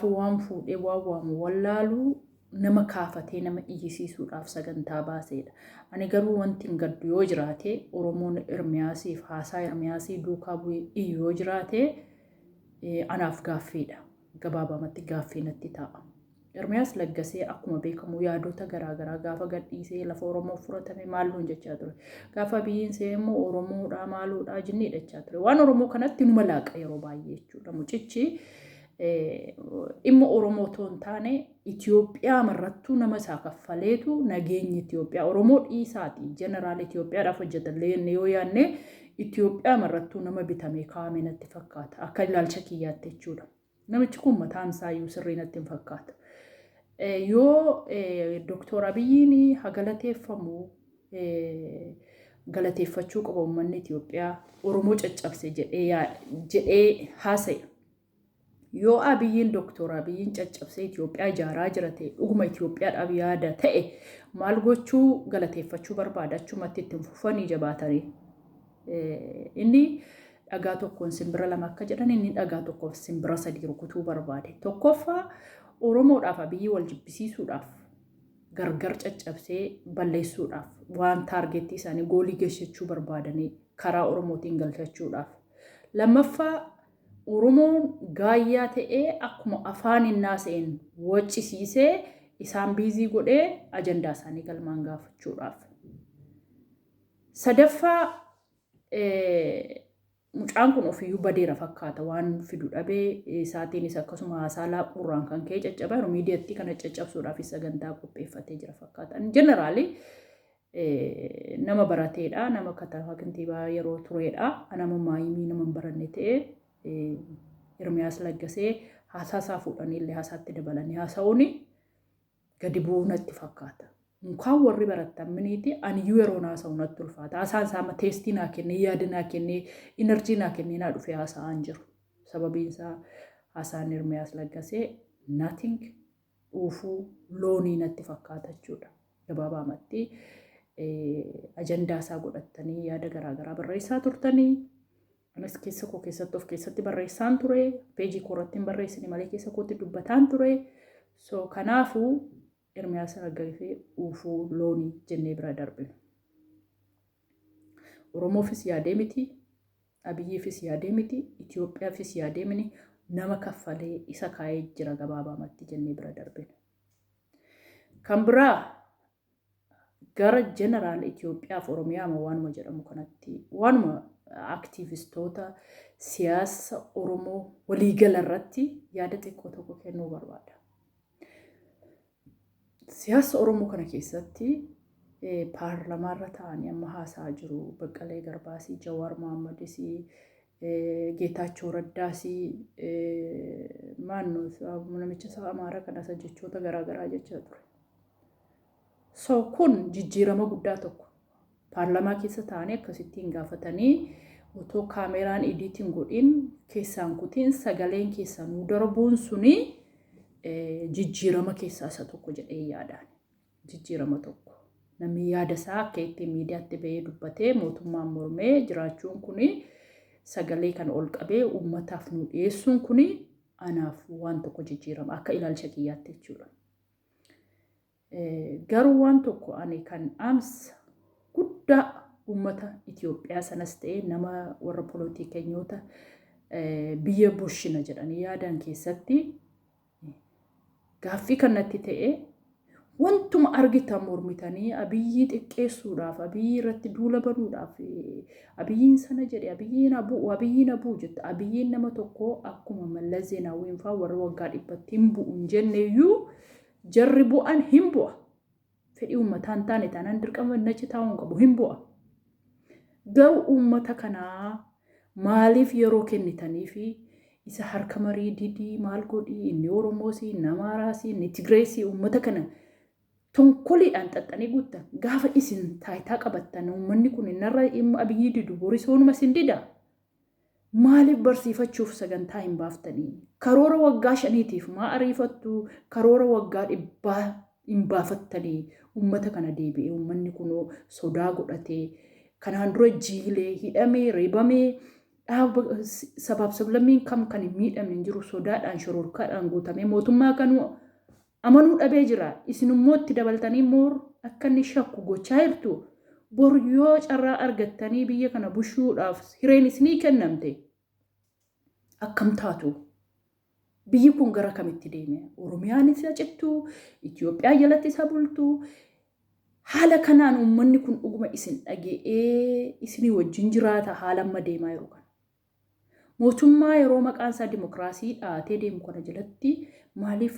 Gaafa waan fuudhee waan waamu wallaalu nama kaafatee nama iyyisiisuudhaaf sagantaa baaseedha. Ani garuu wanti hin gaddu yoo jiraate, Oromoon Ermiyaasiif haasaa Ermiyaasii duukaa bu'ee iyyu yoo jiraate, anaaf gaaffiidha. Gabaabamatti gaaffii natti ta'a. Ermiyaas Laggasee akkuma beekamu yaadota garaagaraa gaafa gadhiisee lafa Oromoo fudhatame maal nuun jechaa ture. Gaafa biyyiin see immoo Oromoodhaa maaloodhaa jinniidha jechaa ture. Waan Oromoo kanatti numa laaqa yeroo baay'ee jechuudha. Mucichi dhimma Oromoo otoo hin taane Itoophiyaa marrattuu nama isaa kaffaleetu nageenya Itoophiyaa Oromoo dhiisaati jeneraal Itoophiyaadhaaf hojjetallee jennee yoo yaadne, Itoophiyaa marrattuu nama bitamee kaa'ame natti fakkaata akka ilaalcha kiyyaatti jechuudha. Namichi kun mataan isaa iyyuu sirrii natti hin fakkaatu. Yoo Doktor Abiyyiin haa galateeffamu, galateeffachuu qaba uummanni Itoophiyaa Oromoo caccabse jedhee haasa'e. Yoo Abiyyiin Doktor Abiyyiin caccabsee Itoophiyaa ijaaraa jira ta'e, dhuguma Itoophiyaadhaaf yaada ta'e, maal gochuu galateeffachuu barbaada? Achumatti ittiin fufanii jabaatanii. Inni dhagaa tokkoon simbira lama akka jedhan, inni dhagaa tokkoof simbira sadii rukutuu barbaade. Tokkoffaa, Oromoodhaaf Abiyyi wal jibbisiisuudhaaf, gargar caccabsee balleessuudhaaf, waan taargeettii isaanii goolii geessachuu barbaadanii karaa Oromootiin galchachuudhaaf. Lammaffaa, Oromoon gaayyaa ta'ee akkuma afaan innaa sa'een waccisiisee isaan biizii godhee ajandaa isaanii galmaan gaafachuudhaaf. Sadaffaa, mucaan kun ofiyyuu badeera fakkaata, waan fidu dhabee isaatiinis akkasuma haasaa laaquurraan kan ka'e caccabaa jiru miidiyatti kana caccabsuudhaaf sagantaa qopheeffatee jira fakkaata. Jeneraalii nama barateedha, nama katamaa kantiibaa yeroo tureedha. Nama maayimii nama hin baranne ta'e Ermiyaas Laggasee haasaa isaa fuudhanii illee haasaatti dabalanii haasa'uun gadi bu'uu natti fakkaata. Mukaan warri barattan miniiti, aniyyuu yeroo haasa'u natti ulfaata. Haasaan isaa amma teestii naa kennee, yaada naa kennee, inerjii naa kennee naa dhufee haasa'aan jiru. Sababiin isaa haasaan Ermiyaas Laggasee nothing, dhuufuu loonii natti fakkaata jechuudha. Gabaabaamatti ajandaa isaa godhattanii yaada garaagaraa barreessaa turtanii. Anis keessa koo keessatti of keessatti barreessaan ture. Peejii koo irratti hin barreessine malee keessa kootti dubbataan ture. So kanaafuu Ermiyaas Laggasee dhuufuu loonii jennee bira darbinu. Oromoofis yaadee miti, Abiyyiifis yaadee miti, Itoophiyaafis yaadee miti, nama kaffalee isa kaa'ee jira gabaabaamatti jennee bira darbina. Kan biraa gara jeneraal Itoophiyaaf Oromiyaa waanuma jedhamu kanatti, waanuma aktiivistoota siyaasa Oromoo waliigala irratti yaada xiqqoo tokko kennuu barbaada. Siyaasa Oromoo kana keessatti paarlamaarra ta'anii amma haasaa jiru. Baqqalee Garbaasii, Jawaar Mohammadis, Geetaachoo Raddaasii, maanno namicha isaa Amaara kanas jechoota garaagaraa jechaa ture. So kun jijjiirama guddaa tokko. Paarlamaa keessa taa'anii akkasittiin gaafatanii otoo kaameraan idiitiin godhin keessaan kutiin sagaleen keessaa nuu darbuun suni jijjiirama keessaa isa tokko jedhee yaadaan. Jijjiirama tokko. Namni yaada isaa akka ittiin miidiyaatti bahee dubbatee mootummaan mormee jiraachuun kuni, sagalee kana ol qabee uummataaf nu dhiyeessuun kuni anaaf waan tokko jijjiirama akka ilaalcha kiyyaatti jechuudha. Garuu waan tokko ani kan dhaamsa guddaa uummata Itoophiyaa sanas ta'e nama warra polotikenyoota biyya bulchina jedhanii yaadan keessatti gaaffii kan natti ta'e, wantuma argitan mormitanii Abiyyii xiqqeessuudhaaf, Abiyyii irratti duula banuudhaaf, Abiyyiin sana jedhe, Abiyyiin haa bu'u, Abiyyiin haa bu'u jetta. Abiyyiin nama tokko akkuma Mallas Zeenaawwiin fa'aa warra waggaa 100tti hin bu'u hin jenne iyyuu jarri bu'an hin bu'a. Fedhii uummataa hin taane taanaan dirqama inni achi taa'uu hin qabu, hin bu'a. Garuu uummata kanaa maaliif yeroo kennitanii fi isa harka marii didii maal godhii, inni Oromoosii, inni Amaaraasii, inni Tigireesii, uummata kana tonkoliidhaan xaxxanii guuttan? Gaafa isin taayitaa qabattan uummanni kun innarra Abiyyii didu borisoonuma isin dida. Maaliif barsiifachuuf sagantaa hin baaftanii? Karoora waggaa 5tiif maa ariifattu? Karoora waggaa 100 hin baafattanii? Uummata kana deebi'ee uummanni kunoo sodaa godhatee kanaan dura jiilee, hidhamee, reebamee, Dhaaba sabaaf sablammiin kam kan hin miidhamne hin jiru sodaadhaan shororkaadhaan guutamee mootummaa kanuu amanuu dhabee jira. Isin immoo itti dabaltanii immoo akka inni shakku gochaa jirtu. Bor yoo carraa argattanii biyya kana bushuudhaaf hireen isinii kennamte akkam taatu? Biyyi kun gara kamitti deeme? Oromiyaanis haa cittu, Itoophiyaa jalatti isa bultu. Haala kanaan uummanni kun dhuguma isin dhaga'ee isinii wajjin jiraata haala amma deemaa jiru kana. Mootummaa yeroo maqaan isaa dimokiraasii dhaatee deemu kana jalatti maaliif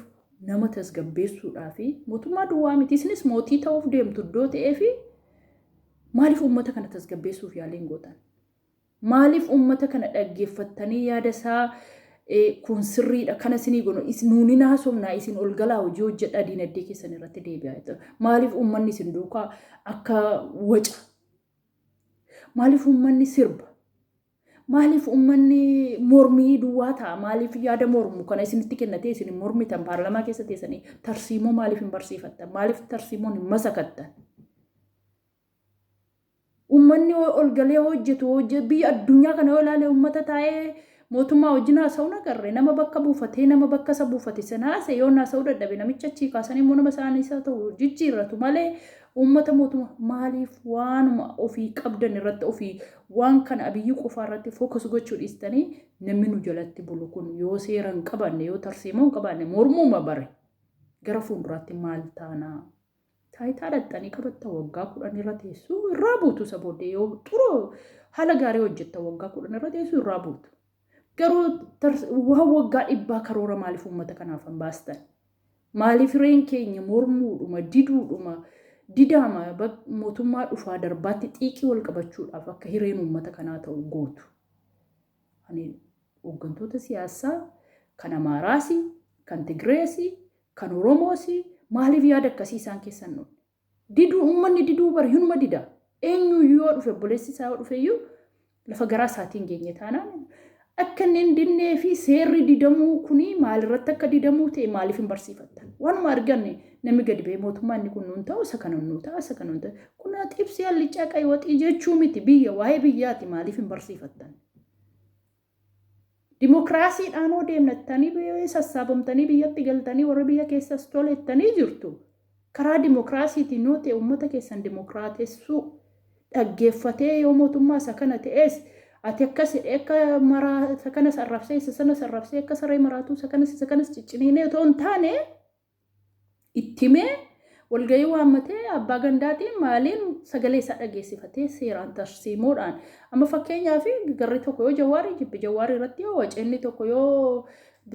nama tasgabbeessuudhaa fi mootummaa duwwaa miti isinis mootii ta'uuf deemtu iddoo ta'ee fi maaliif uummata kana tasgabbeessuuf yaalii hin gootan? Maaliif uummata kana dhaggeeffattanii yaada isaa kun sirriidha kana isinii gono nuun hin haasofnaa isin ol galaa hojii hojjedhaa diinagdee keessan irratti deebi'aa. Maaliif uummanni isin duukaa akka waca? Maaliif uummanni sirba? Maaliif uummanni mormii duwwaa ta'a? Maaliif yaada mormu kana isinitti kennatee isin hin mormitan paarlamaa keessa teessanii tarsiimoo maaliif hin barsiifattan? Maaliif tarsiimoon hin masakattan? Uummanni ol galee hojjetu biyya addunyaa kana yoo ilaale uummata taa'ee mootummaa wajjin haasa'uun agarre nama bakka buufatee nama bakka isa buufate sana haasa'e yoo haasa'uu dadhabe namicha achii kaasanii immoo nama isaanii isa ta'u jijjiirratu malee uummata mootummaa maaliif waanuma ofii qabdan irratti ofii waan kana Abiyyi qofaa irratti focus gochuu dhiistanii namni nu jalatti bulu kun yoo seera hin qabaanne yoo tarsiimoo hin qabaanne mormuuma bare gara fuulduraatti maal taanaa? Taayitaa dhaqxanii qabattan waggaa 10 irra teessu irraa buutu isa booddee yoo xuroo haala gaarii hojjettan waggaa 10 irra teessu irraa buutu. Garuu waan waggaa dhibbaa karoora maaliif uummata kanaaf hin baastan? Maaliif hireen keenya mormuudhuma diduudhuma didaama mootummaa dhufaa darbaatti xiiqii wal qabachuudhaaf akka hireen uummata kanaa ta'u gootu? Ani hooggantoota siyaasaa kan Amaaraas, kan Tigirees, kan Oromoos maaliif yaada akkasii isaan keessa hin dhufne? Diduu uummanni diduu bara hinuma dida. Eenyuyyuu yoo dhufe obboleessi isaa yoo dhufe iyyuu lafa garaa isaatiin geenye taanaan akka inni hin dinnee fi seerri didamuu kuni maalirratti akka didamuu ta'e maaliif hin barsiifattan? Waanuma arganne namni gadi ba'ee mootummaa inni kun nuun ta'u isa kana nuu ta'a isa kana nuun ta'a. Kun xibsii allichaa qayi waxii jechuu miti biyya waa'ee biyyaati maaliif hin barsiifattan? Dimokiraasiidhaan hoo deemnattanii sassaabamtanii biyyatti galtanii warri biyya keessas tolettanii jirtu. Karaa dimokiraasiitiin yoo ta'e uummata keessan dimokiraatessuu dhaggeeffatee yoo mootummaa isa kana ta'es ati akkas jedhee akka maraa isa kanas arrabsee isa sanas arrabsee akka saree maraatuu isa kanas isa kanas cicciniinee otoo hin taane itti himee walgahii waammatee abbaa gandaatiin maaliin sagalee isaa dhageessifatee seeraan tarsiimoodhaan amma fakkeenyaaf garri tokko yoo Jawaarii jibbe Jawaarii irratti yoo wace inni tokko yoo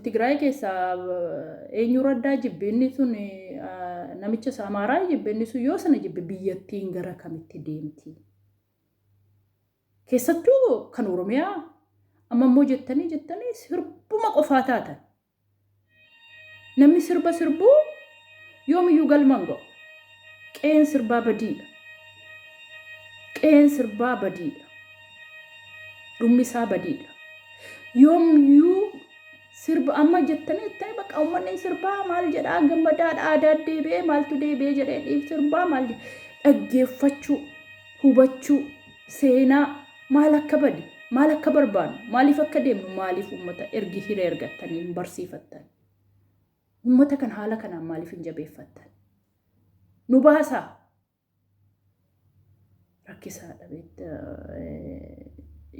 Tigraay keessaa eenyu raddaa jibbe inni sun namicha isa Amaaraa jibbe inni sun yoo sana jibbe biyyattiin gara kamitti deemti? Keessattuu kan Oromiyaa amma immoo jettanii jettanii sirbuma qofaa taatan. Namni sirba sirbuu yoomiyyuu galma hin ga'u. Qe'een sirbaa badiidha. Qe'een sirbaa badiidha. Dhummi isaa badiidha. Yoomiyyuu sirba amma jettanii jettanii bakka uummanni sirbaa maal jedhaa gammadaadha aadaa deebi'ee maaltu deebi'ee jedhee dhiif sirbaa maal jedha dhaggeeffachuu hubachuu seenaa Maal akka bade, maal akka barbaannu, maaliif akka deemnu, maaliif uummata ergi hiree argattanii hin barsiifattan? Uummata kan haala kanaan maaliif hin jabeeffattan? Nu baasaa! Rakkisaadha beekta.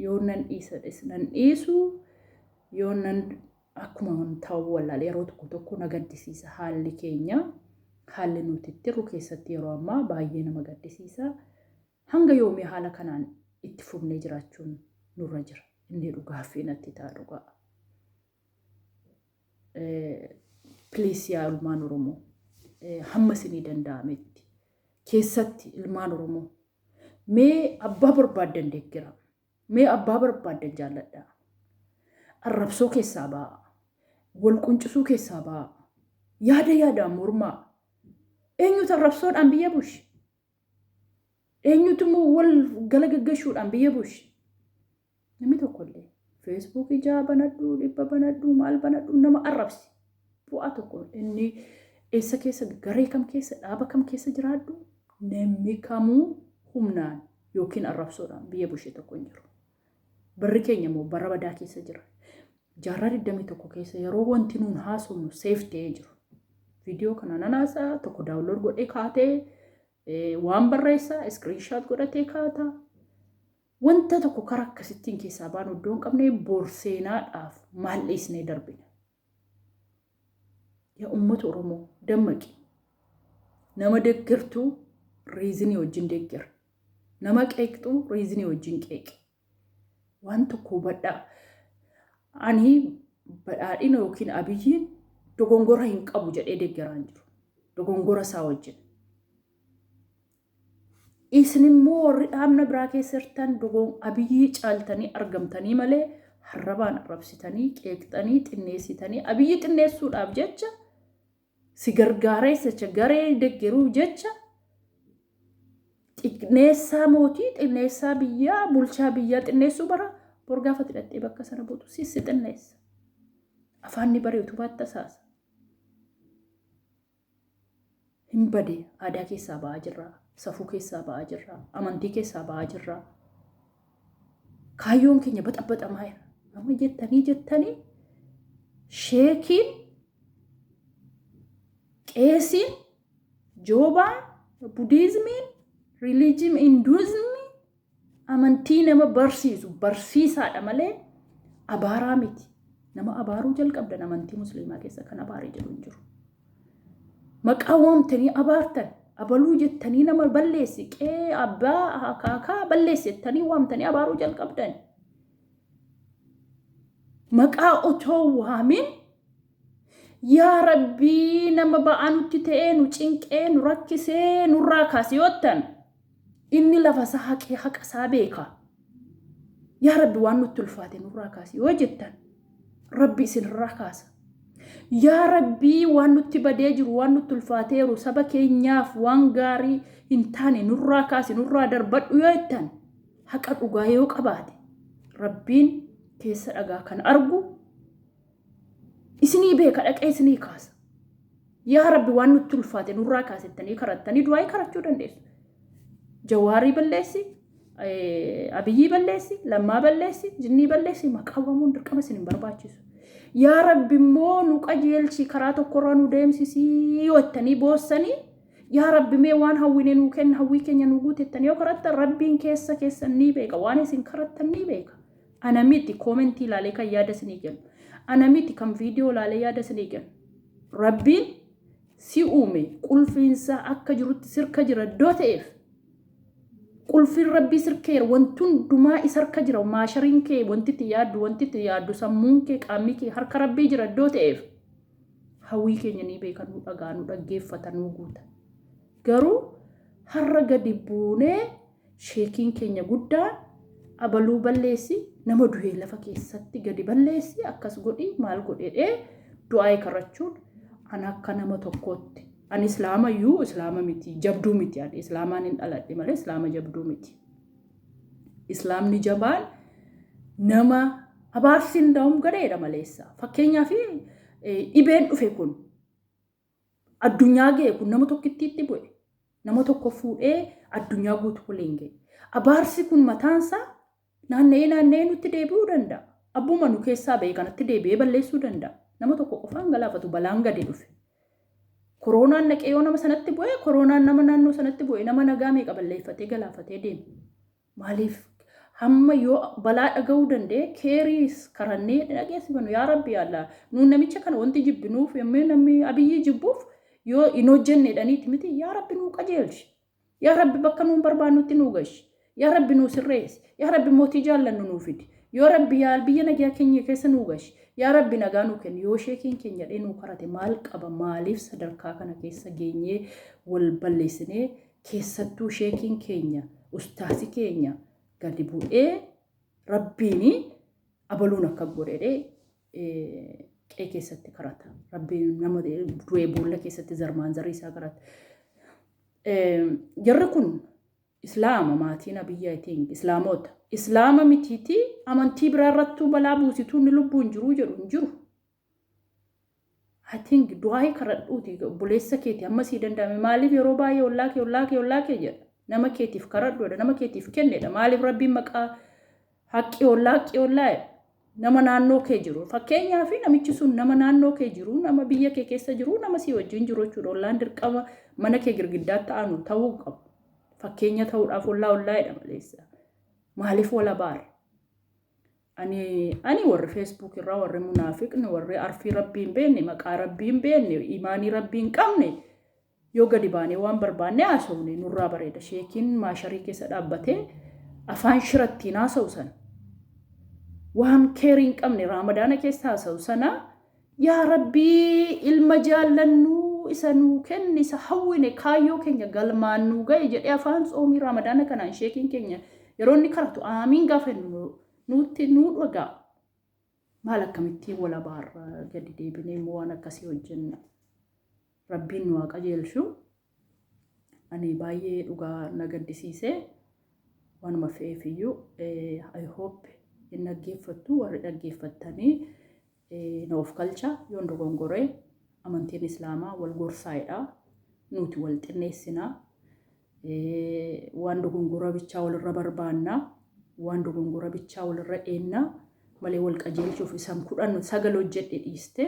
Yoo nan dhiisa nan dhiisu, yoo nan akkuma ta'uu wallaale yeroo tokko tokko na gaddisiisa haalli keenya haalli nuti itti jirru keessatti yeroo ammaa baay'ee nama gaddisiisa. Hanga yoomii haala kanaan itti fufnee jiraachuun nurra jira? Inni jedhu gaaffii natti ta'a dhugaa. Please yaa ilmaan Oromoo hamma isinii danda'ametti keessatti ilmaan Oromoo mee abbaa barbaaddan deeggira. Mee abbaa barbaaddan jaalladhaa. Arrabsoo keessaa ba'aa. Wal quncisuu keessaa ba'aa. Yaada yaadaan mormaa. Eenyutu arrabsoodhaan biyya bushe? Eenyutu immoo wal gala gaggashuudhaan biyya bushe? Namni tokkollee feesbuukii ja'a banadhu, dhibba banadhu, maal banadhu nama arrabsi. Bu'aa tokko inni eessa keessa garee kam keessa dhaaba kam keessa jiraadhu namni kamuu humnaan yookiin arrabsoodhaan biyya bushe tokko hin jiru. Barri keenya immoo bara badaa keessa jira. Jaarraa 21 keessa yeroo wanti nuun haasofnu safe ta'ee jiru. Viidiyoo kana nan haasa'a, tokko download godhee kaatee waan barreessa, screenshot godhatee kaata. Wanta tokko karaa akkasittiin keessaa baanu iddoo hin qabne, bor seenaadhaaf maal dhiisnee darbina? Yaa uummata Oromoo, dammaqi. Nama deeggartuu reason wajjin deeggara. Nama qeeqxuu reason wajjin qeeqi. Waan tokko hubadhaa. Ani Badhaadhina yookiin Abiyyiin dogongora hin qabu jedhee deeggaraa hin jiru. Dogongora isaa wajjin. Isin immoo warri dhaabna biraa keessa jirtan Abiyyii caaltanii argamtanii malee harrabaan arrabsitanii, qeeqxanii, xinneessitanii, Abiyyi xinneessuudhaaf jecha, si gargaaree jecha, garee deeggaruuf jecha, xinneessaa mootii, xinneessaa biyyaa, bulchaa biyyaa xinneessuu bara bor gaafa hidhattee bakka sana buutu si xinneessa. Afaanni baree utubaatti tasaasa. Hin bade, aadaa keessaa ba'aa jirra, safuu keessaa ba'aa jirra, amantii keessaa ba'aa jirra. Kaayyoon keenya baxabaxamaa jira. Amma jettanii jettanii sheekiin, qeesiin, joobaan, Buddhismiin, religion, Hinduismiin amantii nama barsiisu barsiisaadha malee abaaraa miti. Nama abaaruu jalqabdan, amantii Musliimaa keessa kan abaaree jedhu hin jiru. Maqaa waamtanii abaartan, abaluu jettanii nama balleessi, qee abbaa akaakaa balleessi jettanii waamtanii abaaruu jalqabdan. Maqaa otoo waamin, yaa Rabbii, nama ba'aa nutti ta'ee, nu cinqee, nu rakkisee, nurraa kaase yoottan, inni lafa isaa haqee haqa isaa beeka. Yaa Rabbi, waan nutti ulfaate nurraa kaase yoo jettan, Rabbi isinirraa kaasa. Yaa Rabbii, waan nutti badee jiru, waan nutti ulfaateeru, saba keenyaaf waan gaarii hin taane nurraa kaase, nurraa darbadhu yoo jettan, haqa dhugaa yoo qabaate, Rabbiin keessa dhagaa kan argu isinii beeka, dhaqee isinii kaasa. Yaa Rabbi, waan nutti ulfaate nurraa kaasettanii karattanii du'aayii karachuu dandeessu. Jawaarii balleessi, Abiyyii balleessi, Lammaa balleessi, Jinnii balleessi, maqaa waamuun dirqama isin hin barbaachisu. Yaa Rabbi immoo nu qajeelchi, karaa tokkorra nu deemsisii yoo jettanii boossanii, yaa Rabbi mee waan hawwine nuu kenna, hawwii keenya nu guutettanii yoo karattan, Rabbiin keessa keessan ni beeka, waan isin karattan ni beeka. Ana miti comment ilaalee kan yaada isinii kennu. Ana miti kan viidiyoo ilaalee yaada isinii kennu. Rabbiin si uume, qulfiinsaa akka jirutti sirka jira iddoo ta'eef, qulfiin Rabbii sirkeera, wanti hundumaa isa harka jira. Maashariin kee, wanti itti yaaddu, wanti itti yaaddu, sammuun kee, qaamni kee harka Rabbii jira iddoo ta'eef, hawwii keenya ni beeka, nu dhagaa, nu dhaggeeffata, nu guuta. Garuu har'a gadi buunee sheekiin keenya guddaan abaluu balleessi, nama du'ee lafa keessatti gadi balleessi, akkas godhi, maal godhedhee du'aa karachuun, ana akka nama tokkootti, ani Islaama iyyuu Islaama miti jabduu miti. Ani Islaamaan hin dhaladhe malee Islaama jabduu miti. Islaamni jabaan nama abaarsi hin da'um gadheedha maleessa. Fakkeenyaaf, dhibeen dhufe kun addunyaa ga'e kun nama tokkittiitti bu'e. Nama tokko fuudhee addunyaa guutuu waliin ga'e. Abaarsi kun mataansaa naanna'ee naanna'ee nutti deebi'uu danda'a. Abbuma nu keessaa ba'e kanatti deebi'ee balleessuu danda'a. Nama tokko qofaan galaafatu balaan gadi dhufe. Koronaan naqee yoo nama sanatti bu'e, koronaan nama naannoo sanatti bu'e nama nagaa meeqa balleeffatee galaafatee deema? Maaliif hamma yoo balaa dhaga'uu danda'e keeriis karannee dhageessifannu? Yaa Rabbi Allaa, nuun namicha kana wanti jibbinuuf, yommuu namni Abiyyii jibbuuf yoo hin hojjenneedhaniiti miti. Yaa Rabbi, nuu qajeelchi. Yaa Rabbi, bakka nuun barbaannutti nuu gashi. Yaa Rabbi, nuu sirreessi. Yaa Rabbi, mootii jaallannu nuu fidi. Yoo Rabbi, yaa biyya nagaa keenya keessa nuu gashi. Yaa Rabbi, nagaa nuu kenni. Yoo sheekiin keenya dhee nuu karate maal qaba? Maaliif sadarkaa kana keessa geenyee wal balleessinee, keessattuu sheekiin keenya, ustaasi keenya gadi bu'ee Rabbiin abaluun akka godhedhee qe'ee keessatti karata? Rabbiin nama du'ee boolla keessatti zarmaan zarii isaa karata. Jarri kun Islaama, maatiin Abiyyi, I think, Islaamota. Islaama mitiitii amantii biraa irrattuu balaa buusituu inni lubbuun jiruu jedhu hin jiru. I think du'aa karadhuuti obboleessa keeti amma sii danda'ame. Maaliif yeroo baay'ee ollaa kee, ollaa kee, ollaa kee jedha? Nama keetiif karadhuudha, nama keetiif kennedha. Maaliif Rabbiin maqaa Haqqi ollaa haqqi ollaa nama naannoo kee jiru. Fakkeenyaaf namichi sun nama naannoo kee jiru, nama biyya kee keessa jiru, nama si wajjin jiru jechuudha. Ollaan dirqama mana kee girgiddaatti aanu ta'uu qabu. Fakkeenya ta'uudhaaf ollaa ollaa jedha maleessa. Maaliif wal abaara? Ani warri Facebook irraa, warri munaafiqni, warri arfii rabbii hin beekne, maqaa rabbii hin beekne, imaanii rabbii hin qabne, yoo gadi baanee waan barbaanne haasofne nurraa bareeda. Sheekiin maasharii keessa dhaabbatee afaan shirattiin haasa'u sana, waan keerii hin qabne Raamadaana keessa haasa'u sana, yaa rabbii ilma jaallannuu isa nuu kenni, isa hawwine, kaayyoo keenya galmaan nuu ga'e jedhee afaan tsoomii Raamadaana kanaan sheekiin keenya yeroo inni karatu aamiin gaafa nutti nuu dhagaa. Maal akkamittiin wal abaarra gadi deebinee immoo waan akkasii hojjenna? Rabbiin nu haa qajeelchu. Ani baay'ee dhugaa na gaddisiise. Waanuma fe'eefiyyuu I hope hin dhaggeeffattu. Warri dhaggeeffattanii na of kalcha yoon dogongoree. Amantiin Islaamaa wal gorsaa'edha. Nuti wal xinneessinaa. Waan dogongora bichaa walirra barbaannaa. Waan dogongora bichaa walirra eennaa malee wal qajeelchuuf isan 10 9 hojjedhe dhiistee,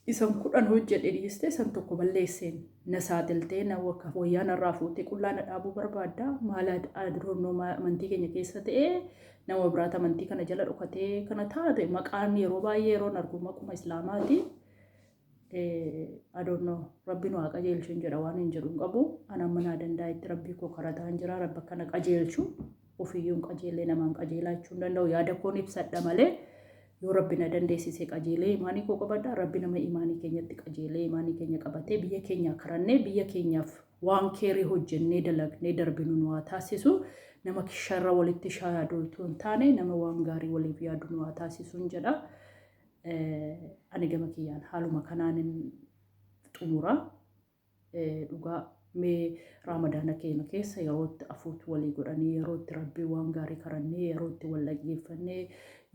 isan 10 hojjedhe dhiistee, isan tokko balleesseen na saaxiltee, na wayyaa narraa fuutee qullaa na dhaabuu barbaadda. Maal adroonnoo amantii keenya keessa ta'ee nama biraata amantii kana jala dhokatee kana taate? Maqaan yeroo baay'ee yeroon argu maquma Islaamaati. Adoonnoo rabbi nu haa qajeelchu jedha. Waan hin jedhu hin qabu. Ana amma naa danda'etti rabbii koo karataan jira. Rabbi akkana qajeelchu. Ofiiyyuu hin qajeellee namaan qajeelaa jechuu hin danda'u. Yaada koon ibsadha malee, yoo rabbi na dandeessise qajeelee imaanii koo qabadha. Rabbi nama imaanii keenyatti qajeelee imaanii keenya qabatee biyya keenya karannee biyya keenyaaf waan keerii hojjennee dalagnee darbinu nu haa taasisu. Nama sharra walitti shaadu utuu hin taane, nama waan gaarii waliif yaadu nu haa taasisuun jedha. Ani gama kiyyaan haaluma kanaan xumura. Dhugaa mee Raamadaana keenya keessa yeroo itti afuutu walii godhanii, yeroo itti rabbii waan gaarii karannee, yeroo itti wal dhaggeeffannee,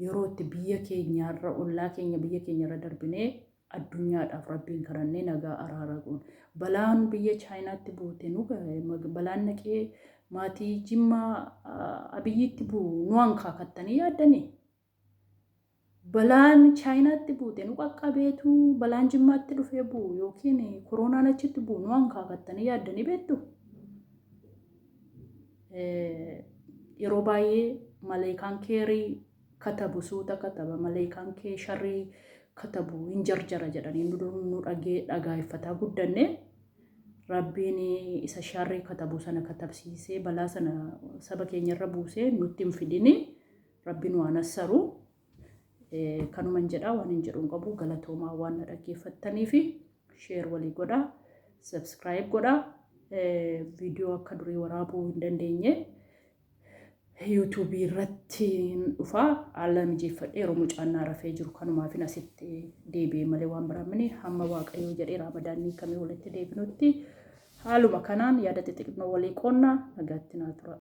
yeroo itti biyya keenyaarra, ollaa keenya, biyya keenyarra darbinee addunyaadhaaf rabbiin karannee nagaa araara goona. Balaan biyya Chaayinaatti buute nu balaan naqee maatii Jimmaa Abiyyiitti bu'u nu hankaakattanii yaaddanii? Balaan Chaayinaatti buute nu qaqqabeetu balaan Jimmaatti dhufee bu'u yookiin koronaan achitti bu'u nu hankaakattanii yaaddanii beektu? Yeroo baay'ee maleekaan keerii katabu suuta kataba, maleekaan kee sharrii katabu hin jarjara jedhanii nu dhagee dhagaa'effataa guddanne. Rabbiin isa sharrii katabu sana katabsiisee balaa sana saba keenyarra buusee nutti hin fidini. Rabbiin waan assaru kanuman jedha. Waan hin jedhu hin qabu. Galatoomaa waan na dhaggeeffattanii fi share walii godhaa, subscribe godhaa. Viidiyoo akka durii waraabuu hin dandeenye. YouTubeii irratti dhufaa haala mijeeffadhee yeroo mucaan naa rafee jiru. Kanumaafin asitti deebi'ee malee waan biraamini. Hamma Waaqayyoo jedhee Raamadaanni kamii walitti deebinutti haaluma kanaan yaada xixiqqoo walii qoonnaa. Nagaatti naa tura.